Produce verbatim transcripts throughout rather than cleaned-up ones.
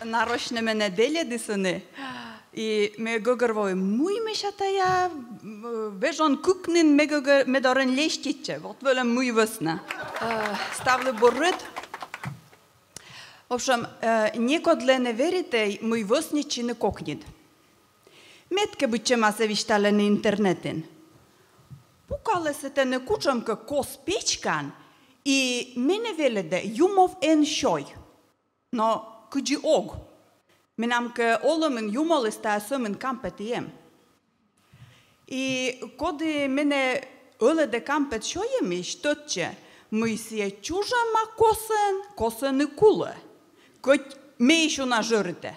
Нарочнӧ менӧ дэльӧдісны. И ме гӧгӧрвои, мый ме сэсся тайӧ, м, вежон кык нин ме гӧгӧр-, ме дорын леститчӧ. Вот вӧлӧм мый вӧсна. Э, ставлы бур рыт. В общем, э, некодлы эн веритӧй, мый вӧсньӧдчыны кокньыд. Мед кӧ быдсямасӧ висьталӧны интернетын. Пукалӧ сэтӧні кутшӧмкӧ кос печкан, и менӧ велӧдӧ, юмов эн сёй. Но кыдзи ог? Менам кӧ олӧмын юмоліс тайӧ сӧмын кампет и эм. И коді менӧ ӧлӧдӧ кампет сёйӧмысь, тӧдчӧ, мый сійӧ чужӧма косӧн, косӧн и кулӧ. Кӧть меысь уна жӧритӧ.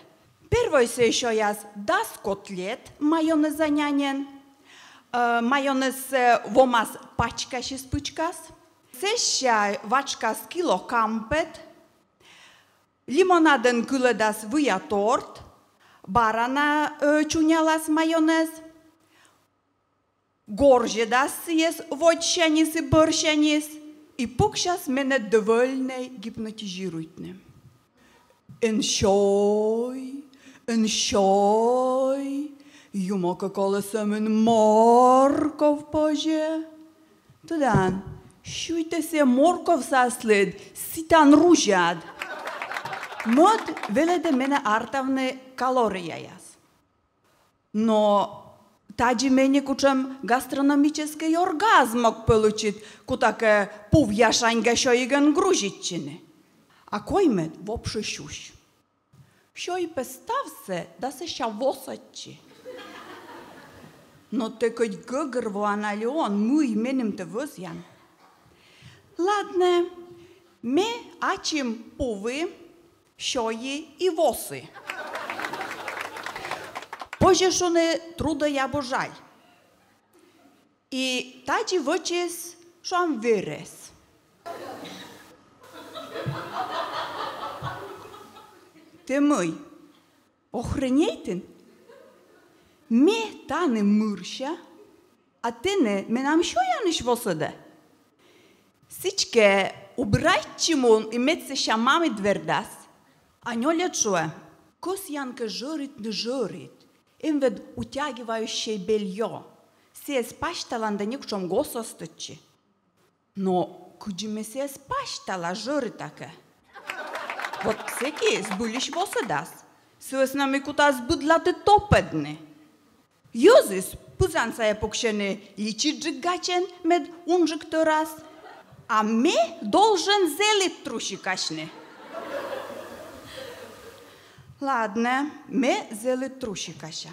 Первой сійӧ сёяс дас котлет майонеза няньӧн, э, майонез, э, вомас пачкасьыс пычкас. Сэсся вачкас кило кампет, лимонадӧн кылӧдас выя торт, бара на, э, чунялас майонез, горзьӧдас сійӧс водзсяньыс и бӧрсяньыс и пуксяс менӧ довольнӧй гипнотизируйтны. Эн сёй, эн сёй, юмов кӧ колӧ, сӧмын морков позьӧ. Тӧдан, сюйтӧ сійӧ морковсӧ аслыд, сітан рузяд. Мӧд велӧдӧ менӧ артавны калорияяс. Но тадзи ме некутшӧм гастрономическӧй оргазм ог получит, кута кӧ пувъя шаньга сёйигӧн грузитчыны. А коймӧд вообще сюсь. Сёй пӧ ставсӧ да сэсся восӧдчы. Но тэ кӧть гӧгӧрвоан али он, мый меным тэ вӧзъян. Ладнӧ, ме ачым пуви, сёйи и воси. Позьӧ шуны, трудӧй абу жаль. И тадзи вӧчис, шуам, верӧс. Тэ мый, охренейтін? Ме тані мырся, а тэнӧ менам сёянысь восӧдӧ. Сідзкӧ, убирайтчы мун и мед сэсся мамыд вердас. А нёльӧд шуӧ: кӧсъян кӧ жӧритны, жӧрит. Эм ведь утягивающее бельё. Сійӧс пасьталан да некутшӧм гос оз тӧдчы. Но кыдзи ме сійӧс пасьтала, жӧрита кӧ? Вот сэки збыльысь восӧдас. Сы вӧсна мый кутас быдлаті топӧдны. Йӧзыс пызан сайӧ пуксьӧны личиджык гачӧн, мед унджык тӧрас. А ме должен зэлыд трусикасьны. Ладнӧ, ме зэлыд трусикася.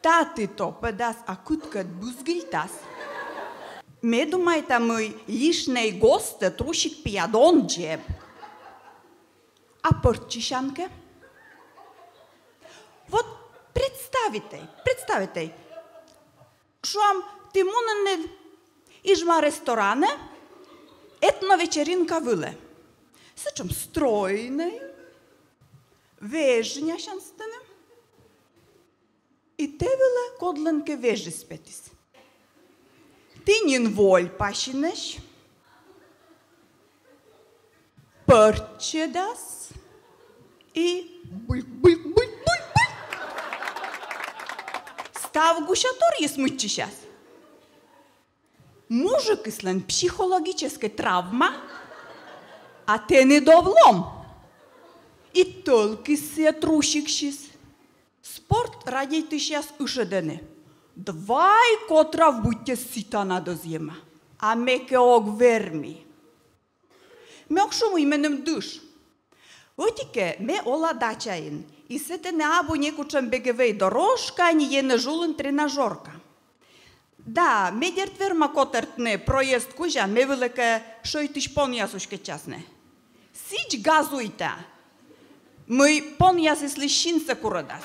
Таті топӧдас, а кыткӧд бызгыльтас. Ме думайта, мый лишнӧй гостӧ трусик пияд он дзеб. А пӧрччысян кӧ? Вот представитӧй, представитӧй. Шуам, ті мунінныд Ижма ресторанӧ этновечеринка вылӧ. Сэтшӧм стройнӧй, вежнясянь сэтӧн. И тэ вылӧ кодлӧнкӧ вежис петіс. Ті нин вольпасинӧсь, пӧрччӧдас и бульк, бульк, бульк, бульк, бульк. Став гусяторйыс мыччысяс. Мужикыслӧн психологическӧй травма, а тэныд овлӧм. И тӧлкис сійӧ трусиксьыс. Спорт радейтысьяс ышӧдӧны: давай котрав, быттьӧ сітанад ӧзйӧма. А ме кӧ ог верми. Ме ог шу, мый меным дыш. Ӧти-кӧ, ме ола дачаын. И сэтӧні абу некутшӧм беговӧй дорожка, ни енэж улын тренажёрка. Да, ме, дерт, верма котӧртны проезд кузя, ме вылӧ кӧ шӧйтысь понъяс уськӧдчасны. Сідз газуйта, мый понъясыслысь синсӧ курӧдас.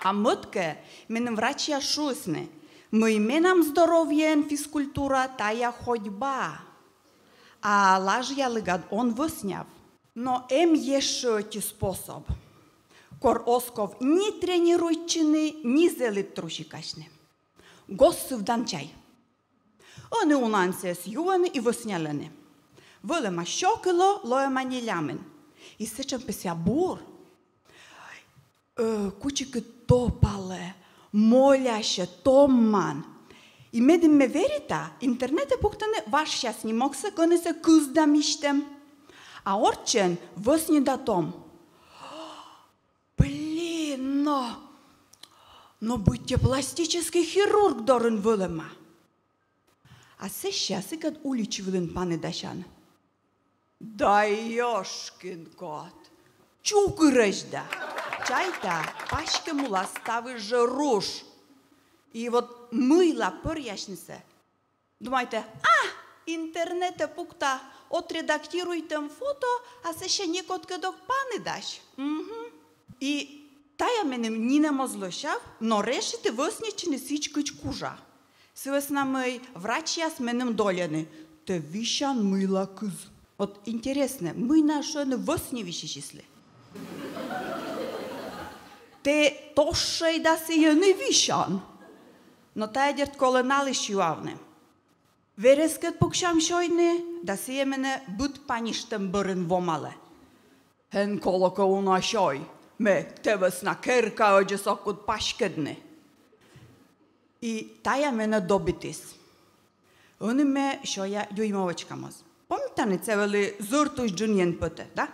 А мӧд-кӧ, меным врачьяс шуисны, мый менам здоровьеӧн физкультура — тайӧ ходьба. А лажъялігад он вӧсняв. Но эм ещӧ ӧти способ, кор оз ков ни тренируйтчыны, ни зэлыд трусикасьны. Гос сывдан чай. Ӧні унаӧн сійӧс юӧны и вӧснялӧны. Вӧлӧма сё кило, лоӧма нелямын. И сэтшӧм пӧ сія бур. Э, кучикыд топалӧ, молясьӧ, томман. И медым ме верита, интернетӧ пуктӧны важ сія снимоксӧ, кӧні сійӧ кыз да мисьтӧм. А орччӧн вӧсни да том. Блин, но... Но быттьӧ пластический хирург дорын вӧлӧма. А сэсся сыкӧд улич вылын паныдасян. Да ёшкин кот! Чукырӧсь да! Чайта, паськӧм улас ставыс жӧ руш. И вот мыйла пӧръяснысӧ. Думайтӧ, а, интернетӧ пукта отредактируйтӧм фото, а сэсся некодкӧд ог паныдась. Мгм. И тая меным нинӧм оз лӧсяв, но решиті вӧснитчыны сідз, кыдз кужа. Сы вӧсна мый врачьяс меным дольӧны: тэ висян мыйла кыз. Вот интереснӧ, мый найӧ шуӧны вӧсни висьысьыслы? Тэ тошӧй да сійӧ ӧні висян. Но тая, дерт, колӧ налысь юавны. Верӧскӧд пуксям сёйны, да сійӧ менӧ быд паньыштӧм бӧрын вомалӧ. Эн, колӧкӧ, уна сёй, ме тэ вӧсна керка ӧдзӧс ог кут паськӧдны. И тая менӧ добитіс. Ӧні ме сёя дюймовочка моз. Помнитанныд, сійӧ вӧлі зӧр тусь джынйӧн пӧтӧ, да?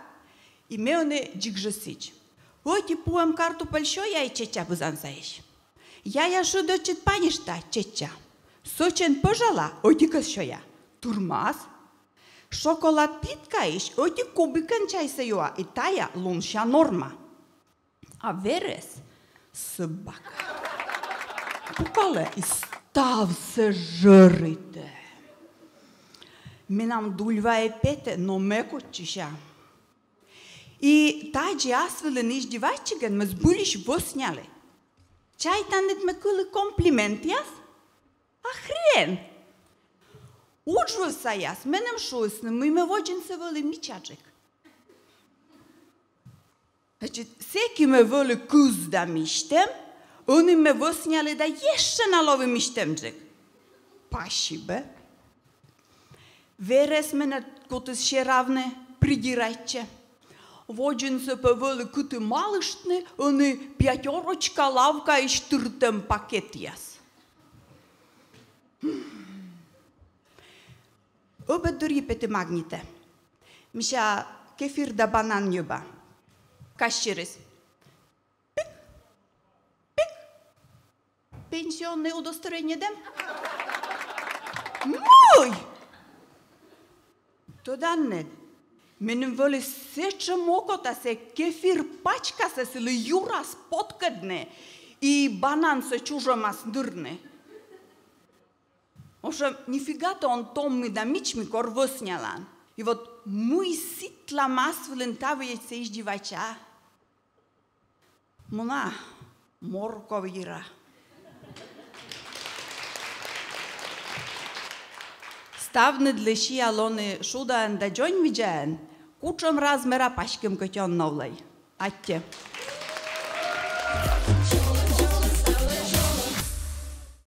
И ме ӧні дзик жӧ сідз. Ӧти пуӧм картупель сёя и чечча пызан сайысь. Яя шыд ӧтчыд паньышта, чечча. Сӧчӧн пӧжала, ӧтикӧс сёя. Тырмас. Шоколад плиткаысь ӧти кубикӧн чайсӧ юа, и тая лунся норма. А верӧс — собака. Пукалӧ и ставсӧ жӧритӧ. Менам дуль вайӧ петӧ, но ме кутчыся. И тадзи ас вылын издевайтчигӧн ме збыльысь вӧснялі. Чайтанныд, ме кылі комплиментъяс? А хрен! Уджвывсаяс меным шуисны, мый ме водзынсӧ вӧлі мичаджык. Значит, сэки ме вӧлі кыз да мисьтӧм, ӧні ме вӧснялі да ещӧ на лои мисьтӧмджык. Спасибӧ. Верӧс менӧ кутіс серавны, придирайтчӧ. Водзынсӧ пӧ вӧлі кыті малыштны, ӧні пятёрочка лавкаысь тыртӧм пакетъяс. Ӧбед дырйи петі Магнитӧ. Мися, кефир да банан ньӧба. Кассирыс: «Пик, пик, пенсионнӧй удостоверениеыд эм?» «Мый?» «Тӧданныд, меным вӧлі сэтшӧм окота сійӧ кефир пачкасӧ сылы юрас поткӧдны и банансӧ чужӧмас нырны. В общем, нифига тэ он томмы да мичмы, кор вӧснялан. И вот мый сідз ме ас вылын та выйӧдзсӧ издевайтча?» «Муна морков йирӧ». Ставныдлы сія лоны шудаӧн да дзоньвидзаӧн, кутшӧм размера паськӧм кӧть он новлӧй. Аттьӧ.